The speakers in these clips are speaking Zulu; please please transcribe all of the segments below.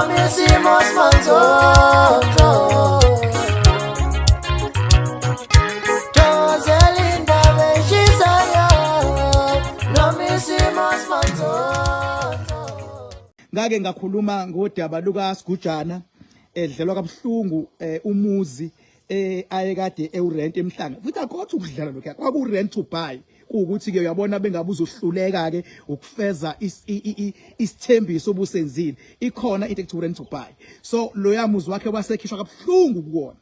Noma isimo simanzonzo. Thokozela indaba eshisayo. Noma isimo simanzonzo. Ngake ngakhuluma ngodaba luka Sigujana edlelwa kabuhlungu umuzi ayekade ewurent emhlanga, futhi akhothi ukudlala lokho kwaku rent to buy, kuwukuthi ke uyabona bengabe uzohluleka ke ukufeza isithembiso obusenzile, ikhona into ekuthiwa rent to buy. So loya muzi wakhe wasekhishwa kabuhlungu kuwona,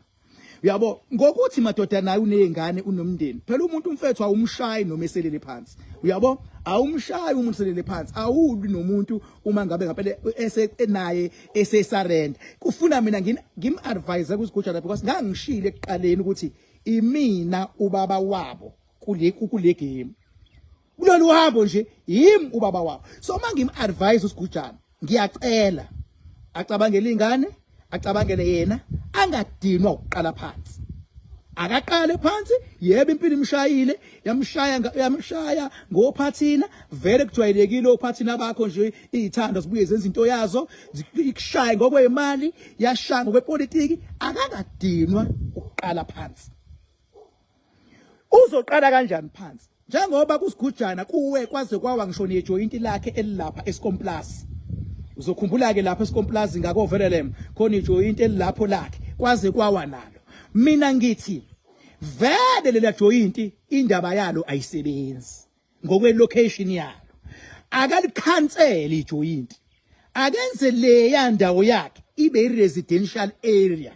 uyabo, ngokuthi madoda naye unezingane, unomndeni. Phela umuntu, umfethu, awumshayi noma eselele phansi, uyabo, awumshayi umuntu eselele phansi, awulwi nomuntu uma ngabe ngempela ese naye esesurrender. Kufuna mina ngim advise kusigujana because ngangishile ekuqaleni ukuthi imina ubaba wabo kule game, kulolu hambo nje yimi ubaba wabo. So uma ngim advise usigujana, ngiyacela acabangele ingane, acabangele yena, angadinwa ukuqala phansi, akaqale phansi. Yebo, impilo imshayile, yamshaya, yamshaya ngophathina. Vele kujwayelekile ophathina bakho nje, izithando zibuye zenza into yazo, ikushaye ngokwemali, yashaya ngokwepolitiki. Akakadinwa ukuqala phansi. Uzoqala kanjani phansi njengoba kusigujana kuwe kwaze kwawa ngisho nejoyinti lakhe elilapha eSkomplazi? Uzokhumbula ke lapha eSkomplazi ngako Verulam khona ijoyinti elilapho lakhe, kwaze kwawa nalo. Mina ngithi vele lela joyinti indaba yalo ayisebenzi ngokwe location yalo, akalikhansele ijoyinti, akenze leya ndawo yakhe ibe i-residential area,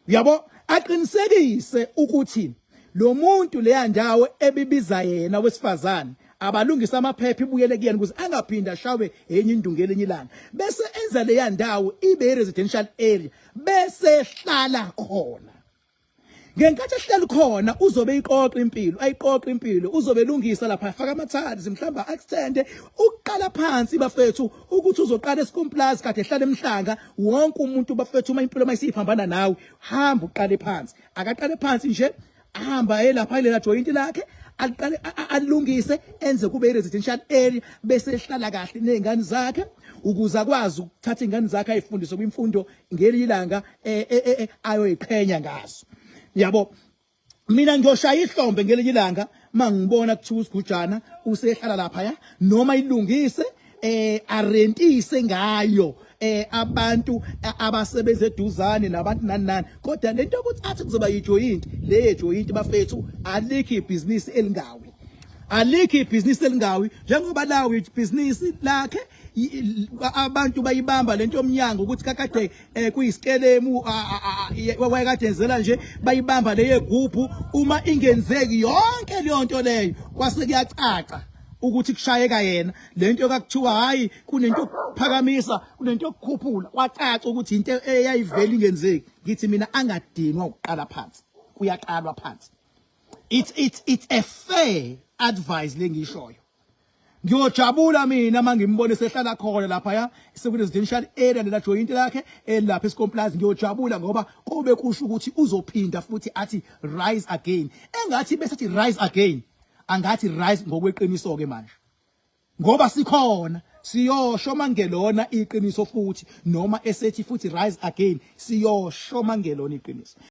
uyabo, aqinisekise ukuthi lo muntu leya ndawo ebibiza yena wesifazane abalungisa amaphepha, ibuyele kuyena ukuze angaphinda ashawe enye indungu elinye ilanga, bese enza leya ndawo ibe i-residential area, bese hlala khona. Ngenkathi ehleli khona uzobe iqoqa impilo, ayiqoqa impilo, uzobe elungisa lapha, afaka ama-tiles, mhlawumbe extend. Ukuqala phansi, bafethu, ukuthi uzoqala eSkomplazi kade ehlala emhlanga. Wonke umuntu, bafethu, uma impilo mayisiphambana nawe, hamba uqale phansi. Akaqale phansi nje, ahamba elapha ilela joint lakhe, aliqale, alungise, enze kube i-residential area, bese ehlala kahle nezingane zakhe ukuze akwazi ukuthatha ingane zakhe ayifundise kwimfundo ngelinye ilanga ayoyiqhenya ngazo, yabo. Mina ngiyoshaya ihlombe ngelinye ilanga mangibona kuthiwa usigujana usehlala lapha ya, noma ilungise, arentise ngayo abantu abasebenza eduzane nabantu, nani nani. Kodwa lento ukuthi athi kuzoba yijoyinti, le joyinti, bafethu, alikho ibhizinisi elingawi, alikho ibhizinisi elingawi njengoba lawo ibhizinisi lakhe. Abantu bayibamba lento yomnyango ukuthi kakade kuyisikelemu wayekade enzela nje, bayibamba leye gubhu uma ingenzeki yonke leyo nto leyo, kwase kuyacaca ukuthi kushayeka yena. Lento kakuthiwa hayi, kunento yokuphakamisa, kunento yokukhuphula, kwacaca ukuthi into eyayivela ingenzeki. Ngithi mina angadinwa ukuqala phansi, kuyaqalwa phansi. It's a fair advice lengishoyo. Ngiyojabula mina mangimbone sehlala khona lapha ya seku residential area lela joint lakhe elapha eSkomplazi. Ngiyojabula ngoba kobe kusho ukuthi uzophinda futhi athi rise again. Engathi bese athi rise again, angathi rise ngokweqiniso ke manje, ngoba sikhona siyosho mangelona iqiniso futhi, noma esethi futhi rise again, siyosho mangelona iqiniso.